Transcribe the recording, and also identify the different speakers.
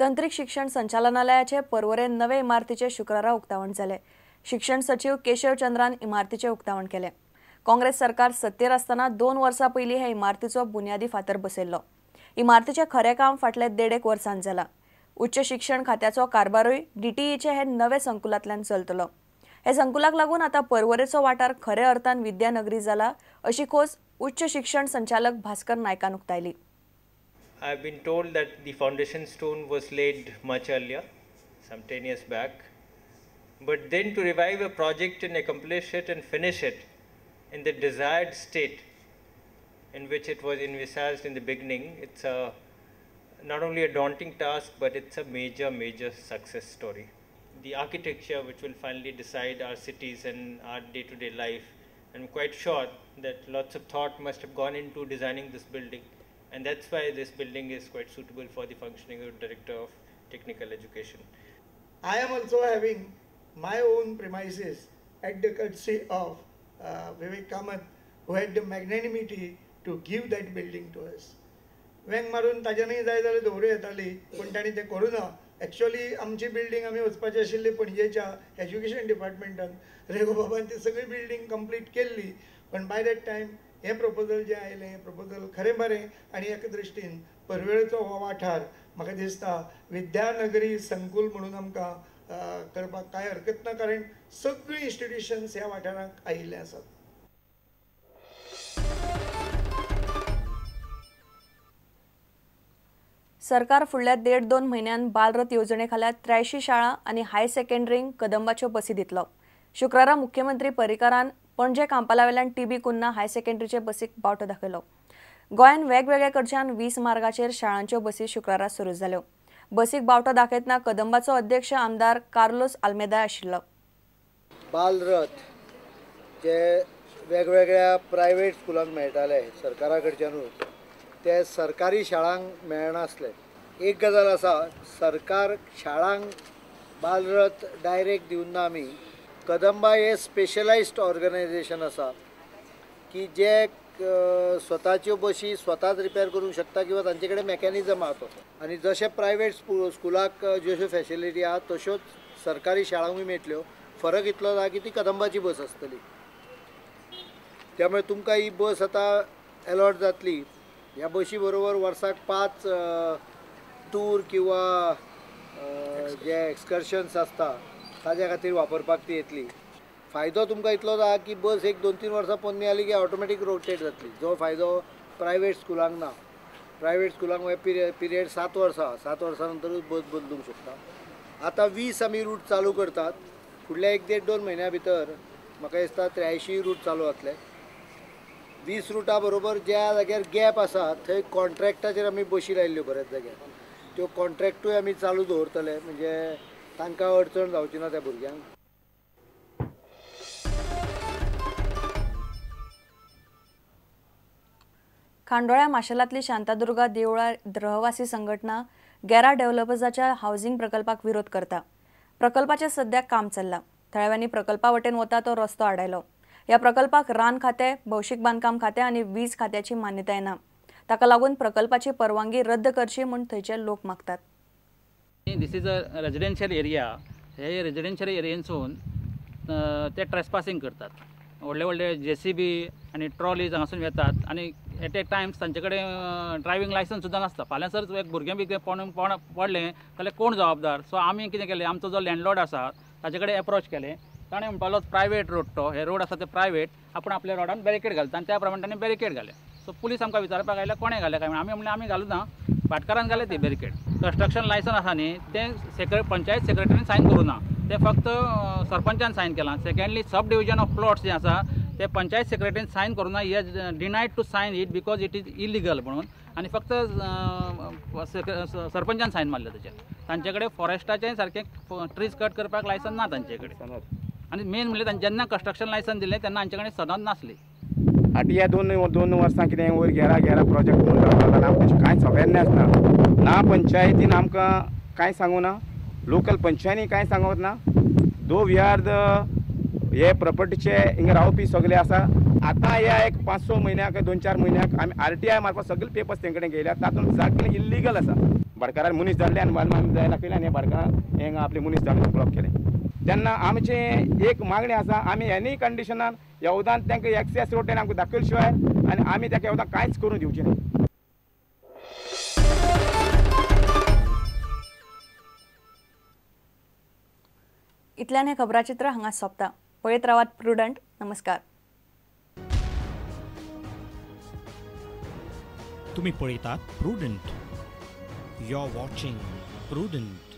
Speaker 1: तंत्रीक शिक्षण संचालनालयाचे पर्वरे नवे इमारतीचे शुक्रारा उक्तावण जालें. शिक्षण सचिव केशव चंद्रान इमारतीचे उक्तावण केलें. काँग्रेस सरकार सत्तेर आसतना 2 वर्सां पयलीं हे इमारतीचो बुन्यादी फातर बसयल्लो. इमारतीचें खरें काम फाटल्या 1.5 वर्सांत जालां. उच्च शिक्षण खात्याचो कारभारूय डीटीईचे हे नवे संकुलांतल्यान चलतलो. हे संकुलाक लागून आतां पर्वरेचो वाठार खऱ्या अर्थान विद्यानगरी जाला अशी खोस उच्च शिक्षण संचालक भास्कर नायकान उक्तायली.
Speaker 2: I have been told that the foundation stone was laid much earlier, some 10 years back. But then to revive a project and accomplish it and finish it in the desired state in which it was envisaged in the beginning, it's a not only a daunting task, but it's a major, major success story. The architecture which will finally decide our cities and our day-to-day life. I'm quite sure that lots of thought must have gone into designing this building, and that's why this building is quite suitable for the functioning of Director of Technical Education.
Speaker 3: I am also having my own premises at the courtesy of Vivek Kamath, who had the magnanimity to give that building to us. वेंग मारून ताज्यानूय जाय जाल्यार दवरूं येताली, पूण तांणी तें करूं ना. एक्चुअली आमची बिल्डींग आमी वचपाची आशिल्ली पणजेच्या एज्युकेशन डिपार्टमेंटान. रेगो बाबान ती सगळी बिल्डींग कंप्लीट केल्ली, पण बाय that time हें प्रपोजल जें आयलें हें प्रपोजल खरें बरें आनी एका दृश्टीन पर्वेळचो हो वाठार म्हाका दिसता विद्यानगरी संकुल म्हणून आमकां करपाक कांय हरकत ना, कारण सगळीं इन्स्टिट्युशन्स ह्या वाठारांत आयिल्ले आसात.
Speaker 1: सरकार फुडल्या 1.5-2 म्हयन्यान बालरथ येवजणे खाला 83 शाळा आनी हायर सेकंडरींक कदंबाच्यो बसी दितलो. शुक्रारा मुख्यमंत्री पर्रीकारान पणजे कांपालावेल्यान टीबी कुन्हा हायर सेकंडरीचे बसीक बावटो दाखयलो. गोंयांत वेगवेगळ्या कडच्यान 20 मार्गाचेर शाळांच्यो बसी शुक्रारा सुरू जाल्यो. बसीक बावटो दाखयतना कदंबाचो अध्यक्ष आमदार कार्लोस आल्मेदा आशिल्लो.
Speaker 4: बालरथ जे वेगवेगळ्या प्रायव्हेट स्कुलांक मेळटाले सरकारा कडच्यानूच, ते सरकारी शाळांक मेळनासले. एक गजाल आसा, सरकार शाळांक बालरथ डायरेक्ट दिवन ना. आमी कदंबा हे स्पेशलायज्ड ऑर्गनायझेशन आसा की जे स्वताच्यो बशी स्वताच रिपेर करूंक शकता किंवा तांचे कडेन मॅकॅनिजम आहा तो. आनी जशें प्रायवेट स्कुलाक ज्यो फॅसिलिटी आहा तश्योच सरकारी शाळांकूय मेळटल्यो. फरक इतलो आहा की ती कदंबाची बस आसतली. त्यामुळे तुमकां ही बस आतां एलॉट जातली. ह्या बशी बरोबर वर्साक 5 टूर किंवा जे एक्सकर्शन्स आसता ताज्या खातीर वापरपाक ती येतली. फायदो तुमकां इतलोच आहा की बस एक 2-3 वर्सां पोन्नी आली की ऑटोमॅटीक रोटेट जातली. जो फायदो प्रायवेट स्कुलांक ना. प्रायवेट स्कुलांक पिरियड 7 वर्सां, 7 वर्सां नंतरूच बस बदलूंक शकता. आतां 20 आमी रूट चालू करतात. फुडल्या 1-1.5-2 म्हयन्या भितर म्हाका दिसता 83 रूट चालू जातले. 20 रुटा बरोबर ज्या जाग्यार गॅप आसा थंय कॉन्ट्रॅक्टाचेर आमी बशी लायिल्ल्यो बऱ्याच जाग्यार, त्यो कॉन्ट्रॅक्टूय आमी चालू दवरतले, म्हणजे तांकां अडचण जावची ना त्या भुरग्यांक.
Speaker 1: खांडोळ्या माशेलांतली शांतादुर्गा देवळा रहवासी संघटना गेरा डेव्हलपर्साच्या हावसिंग प्रकल्पाक विरोध करता. प्रकल्पाचें सद्या काम चल्लां. थळाव्यांनी प्रकल्पा वटेन वता तो रस्तो आडायलो. ह्या प्रकल्पाक रान खातें, भौशीक बांदकाम खातें आनी वीज खात्याची मान्यताय ना. ताका लागून प्रकल्पाची परवानगी रद्द करची म्हूण थंयचे लोक मागतात.
Speaker 5: This is a residential area. हे रेजिडेन्शियल एरियेनसून ते ट्रेसपासिंग करतात. व्हडले व्हडले जेसीबी आनी ट्रॉलीज हांगासून येतात आनी एट ए टायम्स तांचे कडेन ड्रायव्हिंग लायसन्स सुद्दां नासता. फाल्यां सर एक भुरगें बी पडलें जाल्यार कोण जबाबदार? सो आमी कितें केलें, आमचो जो लँडलॉर्ड आसा ताचे कडेन एप्रोच केलें. ताणें म्हणपालो प्रायवेट रोड तो, हे रोड आसा ते प्रायवेट, आपूण आपल्या रोडान बॅरिकेड घालता आनी त्या प्रमाणे ताणें बॅरिकेड घालें. सो पुलीस आमकां विचारपाक आयल्या कोणें घालें काय म्हणून. आमी म्हणलें आमी घालूं ना, भाटकारान घालें ती बॅरिकेड. कन्स्ट्रक्शन लायसन्स आसा न्ही तें पंचायत सेक्रेटरीन सायन करूं ना, तें फक्त सरपंचान सायन केलां. Secondly sub division of plots जें आसा ते पंचायत सेक्रेटरीन सायन करूं ना. He has denied to sign it because it is illegal म्हणून, आनी फक्त सरपंचान सायन मारलें ताचेर. तांचे कडेन फॉरेस्टाचें सारकें ट्रीज कट करपाक लायसन्स ना तांचे कडेन. आनी मेन म्हणल्यार जेन्ना कन्स्ट्रक्शन लायसन्स दिलें तेन्ना हांचे कडेन सदन नासली.
Speaker 6: आतां ह्या दोन वर्सां कितें वयर गेरा गेरा प्रोजेक्ट म्हणून रावता, आमकां तशें कांयच अवेरनेस ना. ना पंचायतीन आमकां कांय सांगू ना, लोकल पंचायतीन कांय सांगत ना. दो we are the हे प्रॉपर्टीचे हिंगा रावपी सगळे आसा. आतां ह्या एक 5-6 म्हयन्याक 2-4 म्हयन्याक आमी RTI मारपाक सगळे पेपर्स तें कडेन घेयल्या, तातूंत सगळें इल्लिगल आसा. भाटकारान मनीस धाडले आनी आमी जाय दाखयले आनी भाटकारान हें आपले मनीस धाडून ब्लॉक केलें. तेन्ना आमचें एक मागणी आसा, आमी एनी कंडिशनान येवदान तांकां एक्सेस रोड तेणें आमकां दाखयले शिवाय आनी आमी ताका येवदान कांयच करूंक दिवचें न्ही.
Speaker 1: इतल्यान हें खबराचित्र हांगा सोंपता. पळयत रावात प्रुडंट. नमस्कार.
Speaker 7: तुम्ही पळयतात Prudent. You are watching Prudent.